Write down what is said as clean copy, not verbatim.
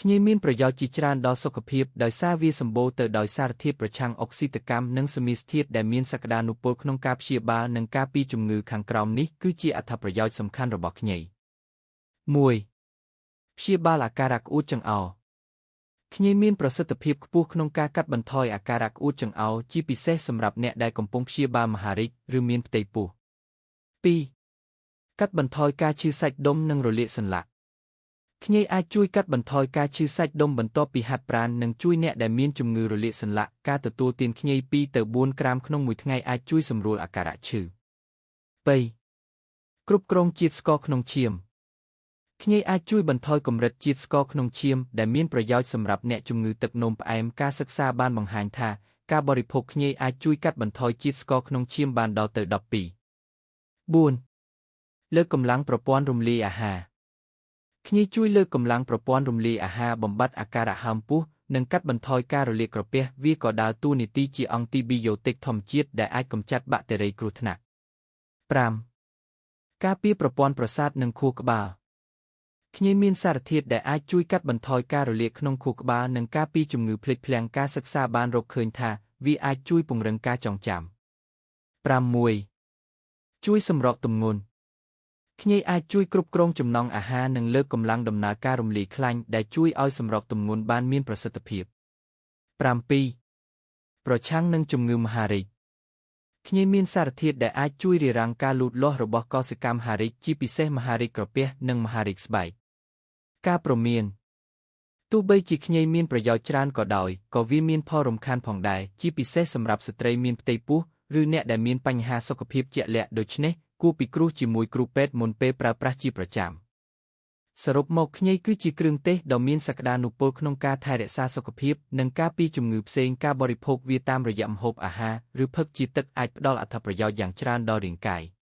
ខ្ញីមានប្រយោជន៍ជាច្រើនដល់សុខភាពដោយសារវាសម្បូរទៅដោយសារធាតុប្រឆាំងអុកស៊ីតកម្មនិងសមាសធាតុដែលមានសក្តានុពលក្នុងការព្យាបាលនិងការពារជំងឺខាងក្រោមនេះគឺជាអត្ថប្រយោជន៍សំខាន់របស់ខ្ញី1ព្យាបាលអាការៈក្អួតចង្អោរខ្ញីមានប្រសិទ្ធភាពខ្ពស់ក្នុងការកាត់បន្ថយអាការៈក្អួតចង្អោរជាពិសេសសម្រាប់អ្នកដែលកំពុងព្យាបាលមហារីកឬមានផ្ទៃពោះ2កាត់បន្ថយការឈឺសាច់ដុំនិងរលាកសន្លាក់ខ្ញីអាចជួយកាត់បន្ថយការឈឺសាច់ដុំបន្ទាប់ពីហាត់ប្រាណនិងជួយអ្នកដែលមានជំងឺរលាកសន្លាក់ការទទួលទានខ្ញី2ទៅ4ក្រាមក្នុងមួយថ្ងៃអាចជួយសម្រួលអាការៈឈឺ3គ្រប់គ្រងជាតិស្ករក្នុងឈាមខ្ញីអាចជួយបន្ថយកម្រិតជាតិស្ករក្នុងឈាមដែលមានប្រយោជន៍សម្រាប់អ្នកជំងឺទឹកនោមផ្អែមការសិក្សាបានបង្ហាញថាការបរិភោគខ្ញីអាចជួយកាត់បន្ថយជាតិស្ករក្នុងឈាមបានដល់ទៅ12 4លើកកម្លាំងប្រព័ន្ធរំលាយអាហារខ្ញីជួយលើកកម្លាំងប្រព័ន្ធរំលាយអាហារបំបត្តិអាការៈហើមពោះនិងកាត់បន្ថយការរលាកក្រពះវាក៏ដើរតួនាទីជាអង់ទីប៊ីយ៉ូទិកធម្មជាតិដែលអាចកម្ចាត់បាក់តេរីគ្រោះថ្នាក់5ការពារប្រព័ន្ធប្រសាទនិងខួរក្បាលខ្ញីមានសារធាតុដែលអាចជួយកាត់បន្ថយការរលាកក្នុងខួរក្បាលនិងការពារជំងឺភ្លេចភ្លាំងការសិក្សាបានរកឃើញថាវាអាចជួយពង្រឹងការចងចាំ6ជួយសម្រកទម្ងន់ខ្ញីអាចជួយគ្រប់គ្រងចំណង់អាហារនិងលើកកម្លាំងដំណើរការរំលាយខ្លាញ់ដែលជួយឲ្យសម្រកទម្ងន់បានមានប្រសិទ្ធភាព7ប្រឆាំងនឹងជំងឺមហារីកខ្ញីមានសារធាតុដែលអាចជួយរារាំងការលូតលាស់របស់កោសិកាមហារីកជាពិសេសមហារីកក្រពះនិងមហារីកស្បែកការព្រមានទោះបីជាខ្ញីមានប្រយោជន៍ច្រើនក៏ដោយក៏វាមានផលរំខានផងដែរជាពិសេសសម្រាប់ស្ត្រីមានផ្ទៃពោះឬអ្នកដែលមានបញ្ហាសុខភាពជាក់លាក់ដូច្នេះគួរពិគ្រោះជាមួយគ្រូពេទ្យមុនពេលប្រើប្រាស់ជាប្រចាំសរុបមកខ្ញីគឺជាគ្រឿងទេសដ៏មានសក្តានុពលក្នុងការថែរក្សាសុខភាពនិងការពារជំងឺផ្សេងការបរិភោគវាតាមរយៈម្ហូបអាហារឬផឹកជាទឹកអាចផ្ដល់អត្ថប្រយោជន៍យ៉ាងច្រើនដល់រាងកាយ។